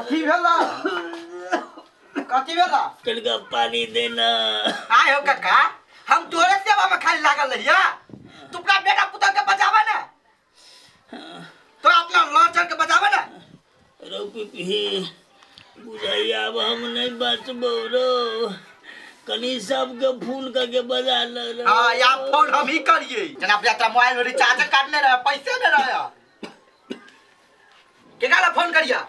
कथी भेला कथी भेला कनिका पानी देना आय हो काका हम तोरे सेवा में खाली लागल रहिया तू अपना बेटा पुतह के बचावे ना तो अपना लड़चन के बचावे ना रो पिपही बुझाइया अब हम नहीं बचबो रो कनी सबके फोन करके बजा ले रो हाँ या फोन हम ही करिए जना अपना तोरा मोबाइल में रिचार्ज काटले रहे पैसे नहीं रहे केकरा फोन करिया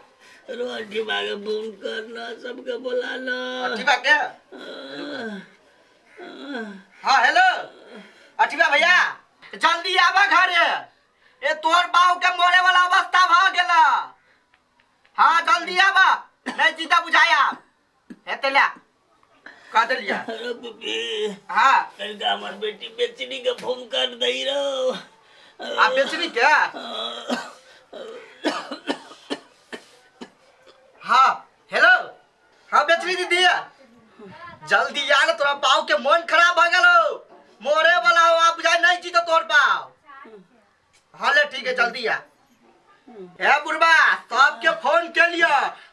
रो अठीबा के फोन करना सबके बोला ना अठीबा के हाँ हेलो अठीबा भैया जल्दी आवा घरे ए तोर बाऊ के मरे वाला अवस्था भ गेला हाँ जल्दी आवा नहीं जीता बुझाया हेते ला कह देलिया अरे पिपी हाँ कनिका हमर बेटी बेचनी के फोन कर दई रो आ बेचनी के हाँ हेलो हाँ बेचनी दीदी जल्दी आ ना तोरा बाऊ के मन खराब भ गेलो मरे वाला हो आप बुझाई नहीं जीतो तोर बाऊ हाँ ले ठीक है जल्दी आ हे बुढ़बा सबके फोन के लिया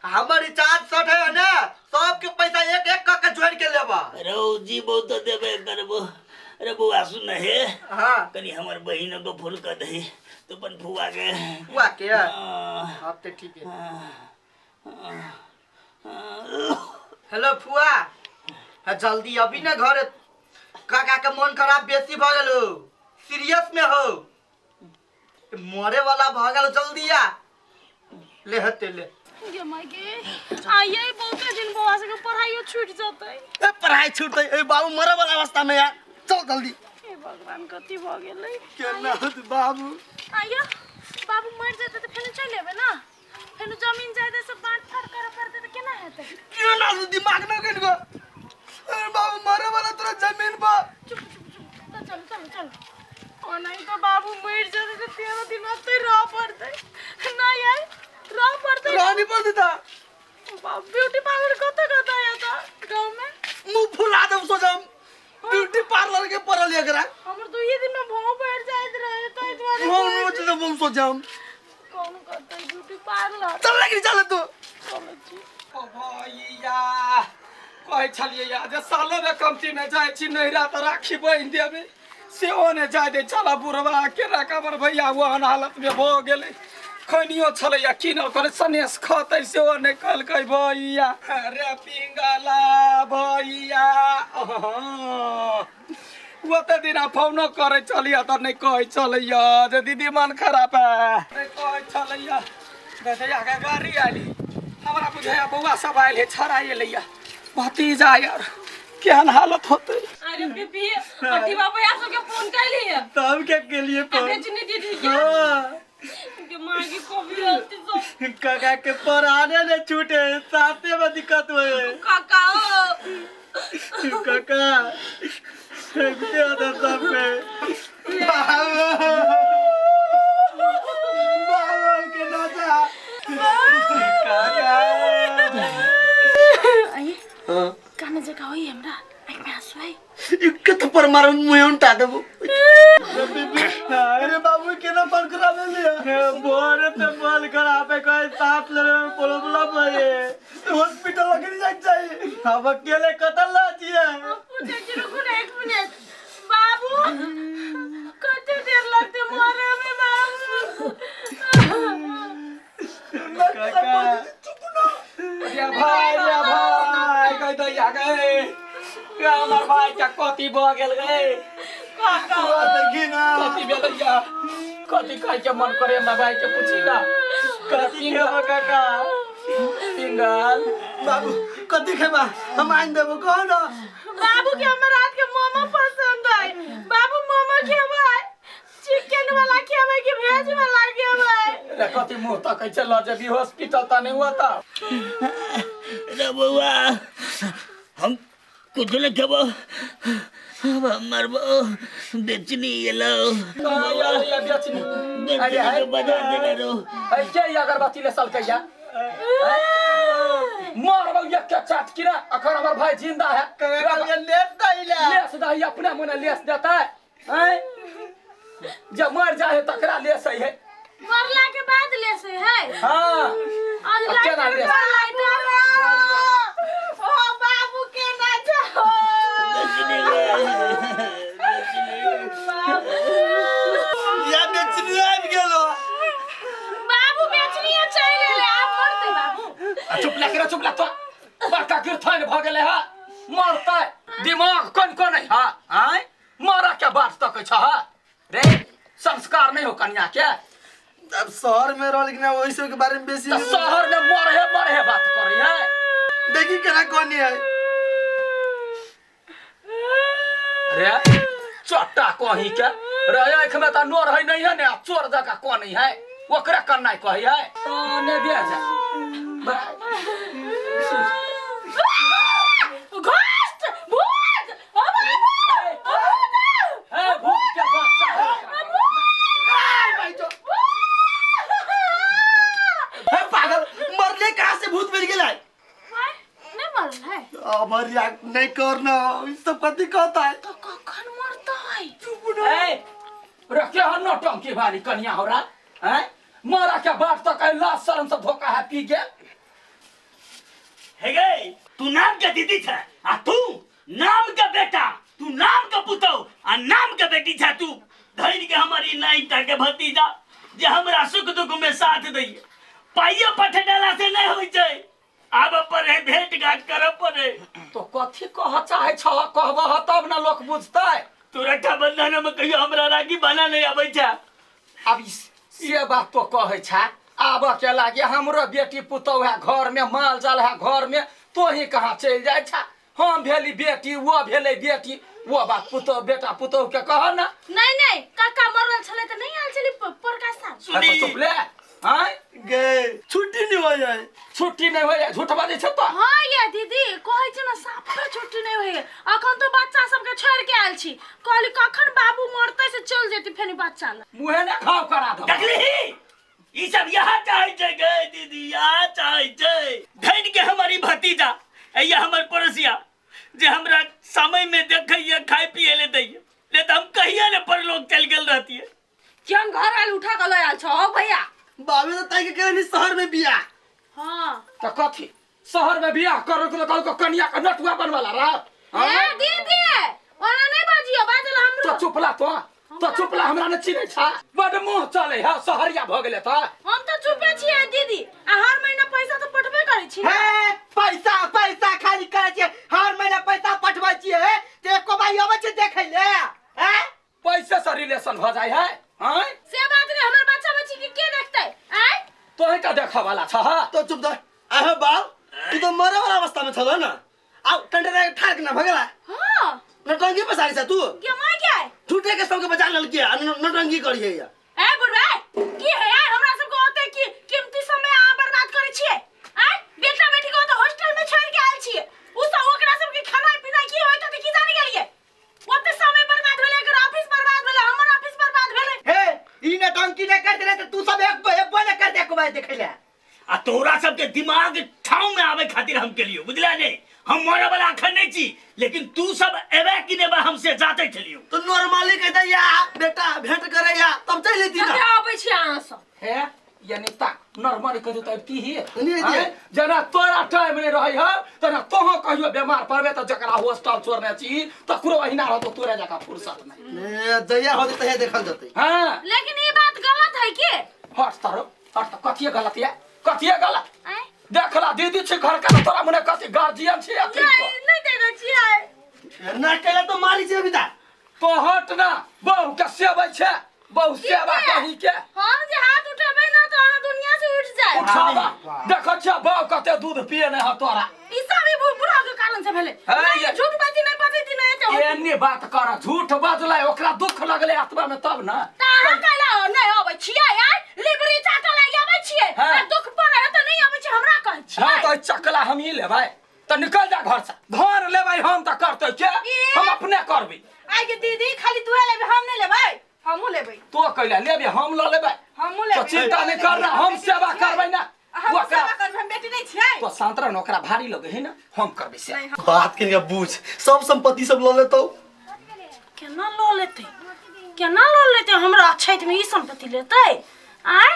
हमर रिचार्ज सट है ना सबके पैसा एक एक कऽ के जोड़ के लेबा रो जीबो तो देबे करबो अरे बौआ सुन हे हाँ कनी हमर बहिन को फोन कर दही तो अपन फुआ के फुआ के हाँ, अब तो ठीक है हाँ, हाँ। हेलो फुआ हाँ, जल्दी अभी ना घर काका के मन खराब बेसी भ गेलो सीरियस में हो मरे वाला भ गेलो जल्दी आ ले हते ले गे माय गे आइए बहुते दिन बौआ सबके पढ़ाइयो छूटि जेतै ए पढ़ाई छूटतै ए बाबू मरे वाला अवस्था में यार चल जल्दी हे भगवान कथी भऽ गेलै केना होत बाबू आइयो बाबू मरि जेतै तऽ फेर चलि एबै ने फेर जमीन जायदाद सब बाँट फाँट करऽ पड़तै तऽ केना हेतै केना से दिमाग न कट गो अरे बाबू मरे वाला तोरा जमीन पर चुप चुप चुप तऽ चलू चलू चलू ओनाही तऽ बाबू मरि जेतै तऽ 13 दिन ओतै रहऽ पड़तै नहि यार रहऽ पड़तै रानी पर देता ब्यूटी पार्लर कतऽ कतऽ यऽ तऽ गाँवमे मुंह फुला देब सोचम ब्यूटी पार्लर के पड़ल एकरा हमर दुइये दिन में भौं बढ़ जाइत रहे ताहि दुआरे हम नोच देब हम सोचम कौन करतै ब्यूटी पार्लर चल लेकिन चल तू चलै छी ओ भैया कहै छलियै या जे सालोमे कमती नहि जाइ छी नैहरा तऽ राखी बान्हि देबै सेहो नहि जाय दै छला बुढ़वा केना कमर भैया ओहन हालतमे भऽ गेलै खैनियो छलैया कीनल कहलै सनेस खतै सेहो नहि कहलकै भैया अरे पिंगला भैया ओते दिना फोनो करै छलियै तऽ नहि कहै छलैया जे दीदी मन खराब है नहि कहै छलैया भैया के गाड़ी आयली हमरा बुझाया बौआ सब आयल है छड़ा एलैया भतीजा यार केहन हालत होतै अरे बीबी अथी बाबा यार सबके फोन कैली है तब के के लिए आ बेचनी दीदी के के माँ की कॉफी रहती सब काका के पराने ने छूटे साथे में दिक्कत हुए काका ओ। काका फेंकते होता सब पे बाबू बाबू के नाचा काका आइए काने जगह होई हमरा आँख में आंसू आई इक्के थप्पड़ मारो मुंह उल्टा देबो अरे बाबू केना बंद करा देलिए बोरे पे बल खराब है कोई सांस लेने में प्रॉब्लम है हॉस्पिटल लगे जाए चाहिए हम अकेले कतल ना चाहिए पूछे छी रुकू ना एक मिनट बाबू कते देर लगते मरे में बाबू काका रे भाई रे भाई कहि दैया गे रे हमर भाई के कथी भऽ गेल गे काका देखी ना कथी भेलैया कथी खाइ के मन करे हमरा भाई के पूछी ना कथी खेबो काका पिंगल बाबू कथी खेबा हम आनि देबो कह ना बाबू के हमर रात के मोमो पसंद है बाबू मोमो खेबै चिकन वाला खेबै कि भेज वाला खेबै रे कथी मुँह तकै छै लऽ जेबी हॉस्पिटल तऽ नहि हुआ तऽ रे बौआ हम कुछ नहीं खेबो अब हम मरबो बेचनी एलो कहाँ आयल या बेचनी बेचनी के बजा देने रो अरे के ई अगरबत्ती ले सलकैया मरबौ एक के चाट की रे अखन हमर भाई जिंदा है लेस दैला लेस दही अपने मने लेस देता है हैं? जब मर जाए तकरा लेस है मरला के बाद ले से है हाँ आज अब केना लाइटर ले? लाइटर ओ बाबू के ना जाओ या बेचनी आबि गेलो बाबू बेचनी चलि एलै आब मरतै बाबू आ चुप ले के चुप ले तो बड़का गिरथन भ गेलै हा मरतै दिमाग कोन कोन है हा आय मरऽ के बात तकै छ हा रे संस्कार नहीं हो कन्या के अब शहर में रह लेकिन वही सब के बारे में बेसी तो शहर में मरे मरे बात करी है देखी केना कोनी है रे चट्टा कही के रे आँख में तो नोर है नहीं है ने आ चोर जका कोनी है ओकरा करनाइ कही है तो ने दिया जा घोस्ट भूत ओ बाबू ओ भूत ए भूत के बच्चा है। हे पागल मरले कहाँ से भूत मिल गेला नहीं मरल है अब रिएक्ट नहीं करना ई सब कथी कहता है तो कखन मरतै ए रे के हन नौटंकी वाली कन्या हो रहा हैं मरा के बात तक है लाश शर्म से धोखा है पी गेल हे गई तू नाम के दीदी छ आ तू नाम के बेटा तू नाम के पुतौ आ नाम के बेटी छ तू धैर्य के हमारी नाई टा के भतीजा जे हमरा सुख दुख में साथ दैये पाइयो पठे डाला से नहीं होइ छै आब पर भेंट घाट करब पड़े तो कथी कह चाहे छह कहबह तब ना लोक बुझतै तू रक्षाबंधन में कहियो हमरा राखी बना नहीं आबै छै अब ये बात तो कहै छा आब के लागे हमरो बेटी पुतहु है घर में माल जाल है घर में तो ही कहाँ चलि जाइ छा हम भेली बेटी वो भेलै बेटी वो बात पुतहु बेटा पुतहु के कह ना नहीं नहीं काका मरल छलै तऽ नहीं आयल छलै परका साल अरे तो चुप ले आँय गे छुट्टी नहीं हो जाए छुट्टी नहीं होइए झूठ बाजै छै तो हाँ ये दीदी कहै छी ने साफे छुट्टी नहीं होइए अखन तो बच्चा सबके छोड़ के आयल छी कहली कखन बाबू मरतै से चल जेती फेनी बच्चा लग मुहे ने घाव करा दो देखली ई सब यहाँ चाहे छै गे दीदी यहाँ चाहे छै धन के हमारी भतीजा या हमर पड़ोसिया जे हमरा समय में देखैया खाय पिए ले दैया ले तो हम कहिया ने परलोक चल गेल रहतिए केहन घर आयल उठा के लऽ आयल छौ हौ भैया बाबे तो ताई के कहनी शहर में बियाह हाँ तो कथी शहर में बियाह करो के कहू कन्या के नटुआ बनवाला रह ए दीदी ओना नहीं बाजियो बाजल हमरो तो चुपला तो तो चुपला हमरा ने चिन्है छा बड मुंह चले है शहरिया भ गेले त हम तो चुपे छियै दीदी आ हर महीना पैसा तो पठबे करै छी ने। हे पैसा पैसा खाली करै छियै हर महीना पैसा पठबै छियै हे ते एको बार अबै छै देखै ले हैं पैसे से रिलेशन भ जाय है हैं से बात नहीं हमर बच्चा बच्ची के के देखतै आय तोहे का देखा वाला छ तो चुप दे अहे बाप तू तो मरे वाला अवस्था में छलो ना आउ टंटे रे ठाक ना भगला हां नौटंकी पसारी छ तू के मां के आय झूठे के सबके बचा ललकी आ नौटंकी करी है या ए बुढ़वा की है आय हमरा सबके ओते की कीमती समय अहाँ बर्बाद करै छियै आय बेटा बेटी के ओते हॉस्टल में छोड़ के आयल छियै उ सब ओकरा सबके खाना पीना की होइत होतै की जाने गेलियै ओते समय बर्बाद भेलै एकर ऑफिस बर्बाद भेलै हमर ऑफिस बर्बाद भेलै हे ई नौटंकी नहीं कर दे तो तू सब एक एक ने कर दे को भाई देखै ले आ तोरा सबके दिमाग ठाव में आवे खातिर हम के लियो बुझला नहीं हम मरे वाला अखन नहीं छी लेकिन तू सब एबे कि नेबे हमसे जाते छलियो तो नॉर्मली कहता या बेटा भेंट करे या तब चल लेती ना कते अबै छी अहाँ सब हे यानी ताक नॉर्मली कहियो त अबती ही नहीं अबती। आँय? जेना तोरा टाइम नहीं रहै है तेना तोहो कहियो बीमार पड़बे त जकरा हॉस्टल छोड़ने छी तकरो अहिना रहतो तोरे जकाँ फुर्सत नहीं ए, जहिया होते तहिया देखल जतै हाँ लेकिन ई बात गलत है के हट तारो हट त कथिए गलत ये कथिए गलत आय देखला दीदी छी घर के तोरा मने कथी गार्जियन छी अथी नहीं नहीं देखै छियै ना केला तो मारी छै अभी तो हट ना बहु के सेबै छै बहु सेवा कही के हम जे हाथ उठेबै ना तो अहाँ दुनिया से उठ जाए उठावा देखै छियै बहु कते दूध पिए नहि है तोरा ई सब ई बुढ़ा के कारण से भेलै है नहीं ये। झूठ बाजी नहीं बजैती नहीं एते होती। एन्ने बात कर झूठ बजलै ओकरा दुख लगलै आत्मा में तब ना त अहाँ कैला नहीं अबै छियै आय लिबरी चाटऽ लागि अबै छियै हाँ। आ दुख पड़ै है तऽ नहीं अबै छियै हमरा कहै छियै हाँ तो चकला हम ही लेबै तऽ निकल जा घर से घर लेबै हम तऽ करतै के ए। हम अपने करबै आइ के दीदी खाली तूहे लेबै हम नहि लेबै हमहूँ लेबै तो कैला लेबै हम लऽ लेबै हमहूँ तो लेबै चिंता नहि कर ना हम सेवा करबै ना हम ओकरा सेवा करबै हम बेटी नहि छियै तो शांत रह ना ओकरा भारी लगे है ना हम करबै से बात के बुझ सब संपत्ति सब लऽ लेतौ केना लऽ लेतै केना लऽ लेतै हमरा अछैतमे ई सम्पत्ति लेतै आय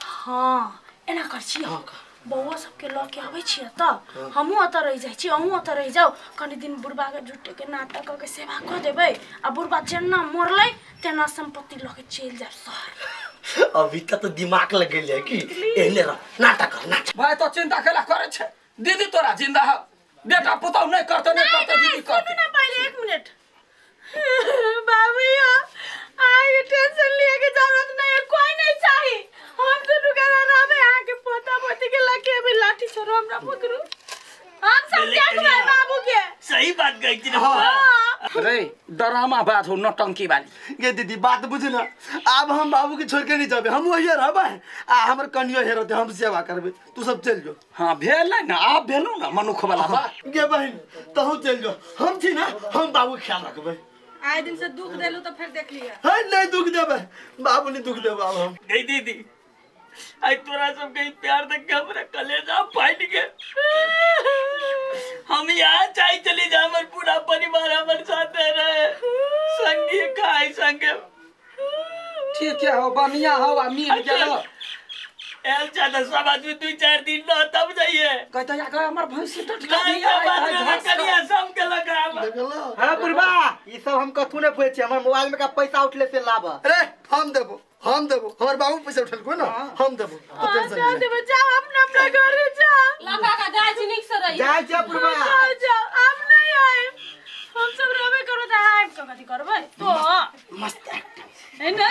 हाँ एना कर छियै बौआ सबके लऽ के अबै छियै तऽ हमहूँ ओतऽ रहि जाइ छी अहूँ ओतऽ रहि जाउ कनि दिन बुढ़बाके झुट्टेके नाटक कऽ के सेवा कऽ देबै आ बुढ़बा जेना मरलै तेना सम्पत्ति लऽ के चलि जायब शहर। अभी तक तो दिमाग लग गेल है कि एहने रह नाटक कर नाटक। भाई तो चिंता केला करे छे दीदी तोरा जिंदा है बेटा पुतहु नहीं करते नहीं करते दीदी सुनू करते। ना पहिले एक मिनट बाबू यो आगे टेंशन लिए के जरूरत नहीं है कोई नहीं चाहिए हम दुनू के रहबे अहाँ के पोता पोती के लके अभी लाठी छोड़ो हमरा पकड़ू हम सब लेकिन देखबै यार- बाबू के सही बात कहै छी ने बौआ। हाँ। रे डरामा बात हो नौटंकी वाली। गे दीदी बात बुझ ना आब हम बाबू के छोड़ के नहीं जाबे हम वही रहबै आ हमर कनियो हे रहते हम सेवा करबै तू सब चल जो। हाँ भेलै ना आब भेलौ ना मनुख वाला बात। गे बहिन तहु चल जो हम छी ना हम बाबू के ख्याल रखबै। आए दिन से दुख देलू तो फिर देख लिया। है नहीं दुख देबै बाबू नहीं दुख देबै आब हम। गई दीदी आई तोरा सब कहीं प्यार देख के हमरा कलेजा फाट गेल। हम यहाँ चाहे चली जा हमर पूरा परिवार हमर साथे रहे संगे खाए संगे। ठीक है हो बढ़िया हो आ मिल गेल। एल चाहे सब आदमी 2-4 दिन रह तब जाइए। कहते या कहे हमर भैंसी टटका नहीं दिया तो बात में कनिया सब के लगाब। देखलो। हाँ बुढ़बा ई सब हम कथू नहीं पूछे छी हमर मोबाइल में का पैसा उठले से लाभ। अरे हम देबो हम देबो हमर बाबू पैसा उठलको ना हम देबो तो टेंशन जाओ नहीं। देबो जाओ अपना अपना घर जाओ। लगा का जाय छी नीक से रही। जाइ छै बुढ़बा। जाओ जाओ आप नहीं आए हम सब रहबे करो त आइब के कथी करबै तो मस्त एक्टिंग है ना।